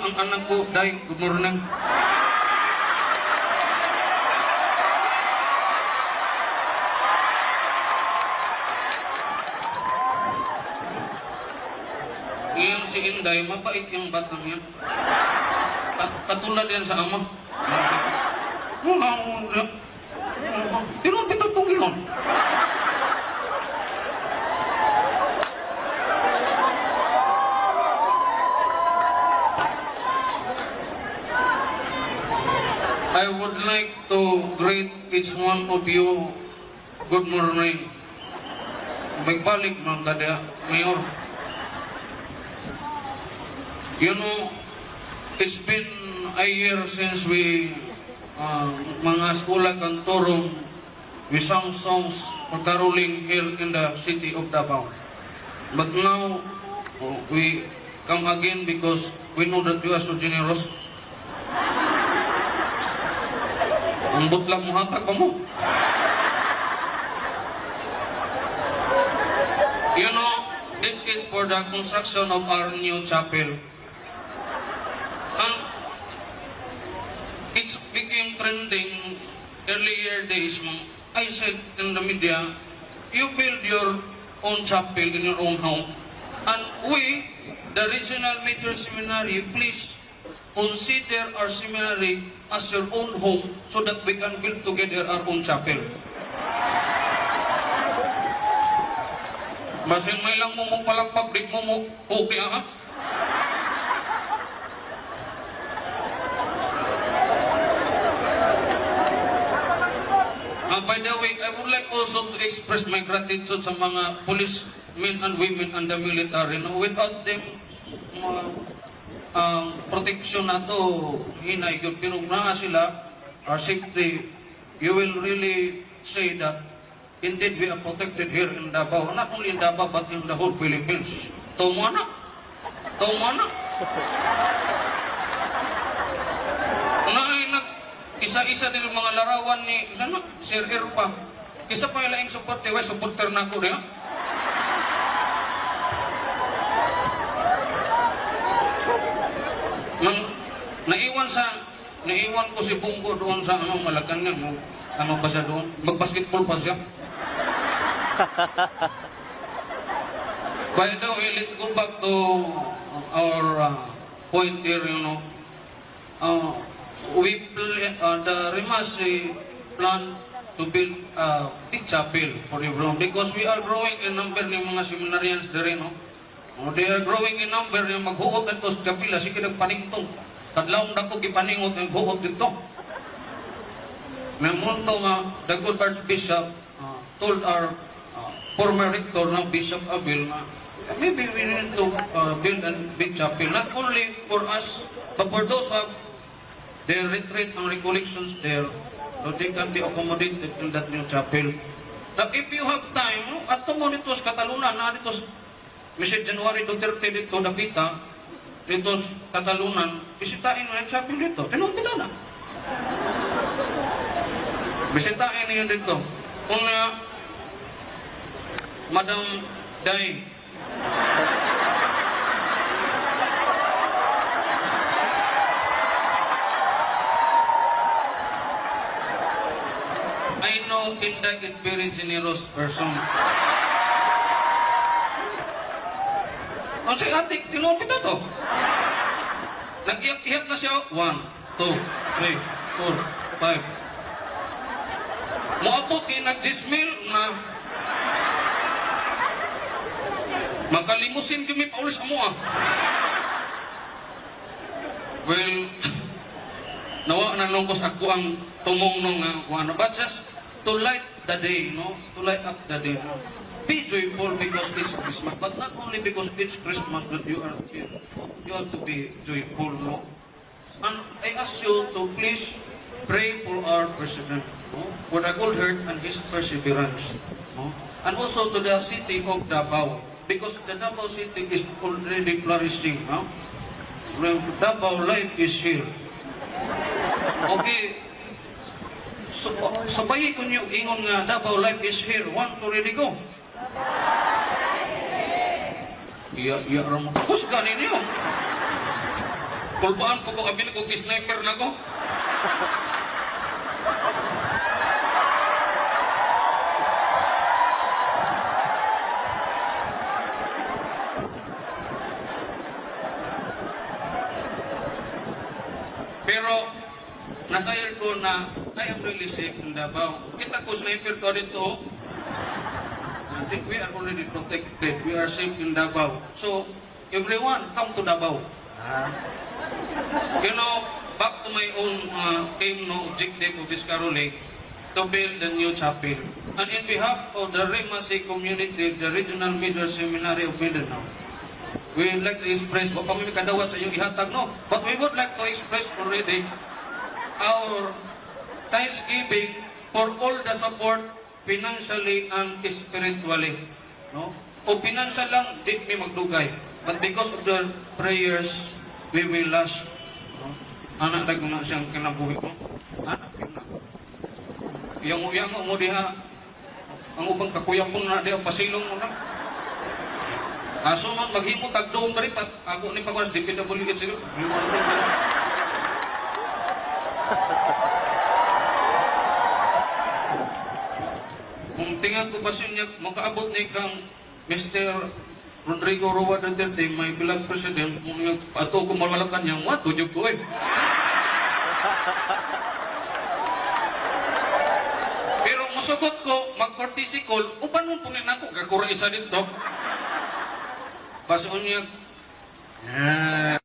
Ang anak ko, Day, good morning. Ngayon si Inday, mabait yung batang yan. Katulad yan sa ama. Tinuod bitaw tong ingon. I would like to greet each one of you. Good morning. Magbalik mga kada, Mayor. It's been a year since we, mga Schola Cantorum, we sang songs for caroling here in the city of Davao. But now, we come again because we know that you are so generous. Ang butlag mo, hatag pa mo. This is for the construction of our new chapel. And it's became trending earlier days. I said in the media, you build your own chapel in your own home. And we, the Regional Major Seminary, please consider our seminary as your own home so that we can build together our own chapel. Basin may lang mo mo palagpag, di mo mo okay ah. By the way, I would like also to express my gratitude sa mga police men and women and the military. No, without them, mga protection na to, hinay yun. Pero naa sila, our safety, you will really say that indeed we are protected here in Davao. Not only in Davao, but in the whole Philippines. Tumo na. Tumo na. Naay nag isa-isa din yung mga larawan ni sana Sir Irpa. Isa pa yung laing supporter, way supporter na ako diha. Nang naiwan ko si Bungo doon sa ano Malacanang, no? Ano pa siya doon? Mag-basketball pa siya. By the way, let's go back to our point here. The Remasi plan to build a big chapel for everyone because we are growing in number ng mga seminarians diri, no? Oh, they are growing in number yung maghuot dito sa kapila, sige nagpaningtong. Kadlawong dako gipaningot ang huot dito. Namunto nga, the good Archbishop told our former rector ng Bishop Abel na maybe we need to build a big chapel, not only for us, but for those who have their retreat and recollections there, so they can be accommodated in that new chapel. Now, if you have time, ato mo dito sa Catalunan, na dito sa Mr. January Duterte dito, Dapita, dito sa Catalunan, bisitahin mo yung chapel dito. Tinuod bitaw na. Bisitahin niyo dito. Kung na, Madam Day, I know Inday is very generous person. Ang si ate, tinuod bitaw to. Nag-iyak-iyak na siya. 1, 2, 3, 4, 5. Moabot kay nag-gismil na makalimusin kami paulis amo ah. Well, nawa na nung ako ang tumong nung ano, but just to light the day, no? To light up the day, no? Be joyful because it's Christmas, but not only because it's Christmas that you have to be joyful, no? And I ask you to please pray for our president, no? For the good heart and his perseverance, no? And also to the city of Davao, because the Davao city is already flourishing, no? Davao life is here. Okay. So, sabay ko niyo ingon nga Davao life is here. Want to really go? Iya, iya ra mo. Husga ninyo. Kulbaan po ko, abi ko, sniper na ko. Pero nasayod ko na I am really safe in Davao. Kita ko sniper ko dito, oh. I think we are already protected. We are safe in Davao. So, everyone, come to Davao. Back to my own aim, no, objective of this caroling, to build the new chapel. And in behalf of the Rimasi community, the Regional Middle Seminary of Mindanao, we would like to express, wa kami kadawat sa inyong ihatag, no? But we would like to express already our thanksgiving for all the support financially and spiritually. No? O financial lang, di mi magdugay. But because of the prayers, we will last. No? Anak na na siyang kinabuhi mo. Anak yun na. Yang mo diha, ang ubang kakuyapon na diha, pasilong mo na. Aso man, maghimo tagdoom diri pat ako ni pagwas DPWH siguro. Liwan. Kung tingnan ko ba niya, makaabot ni kang Mr. Rodrigo Roa Duterte, my beloved president, kung ato ko malalakan niya, what, tudyog ko eh. Pero musugot ko, mag-courtesy call, upan mo pungin ako, gakura isa dito. Pasoon niya, ah.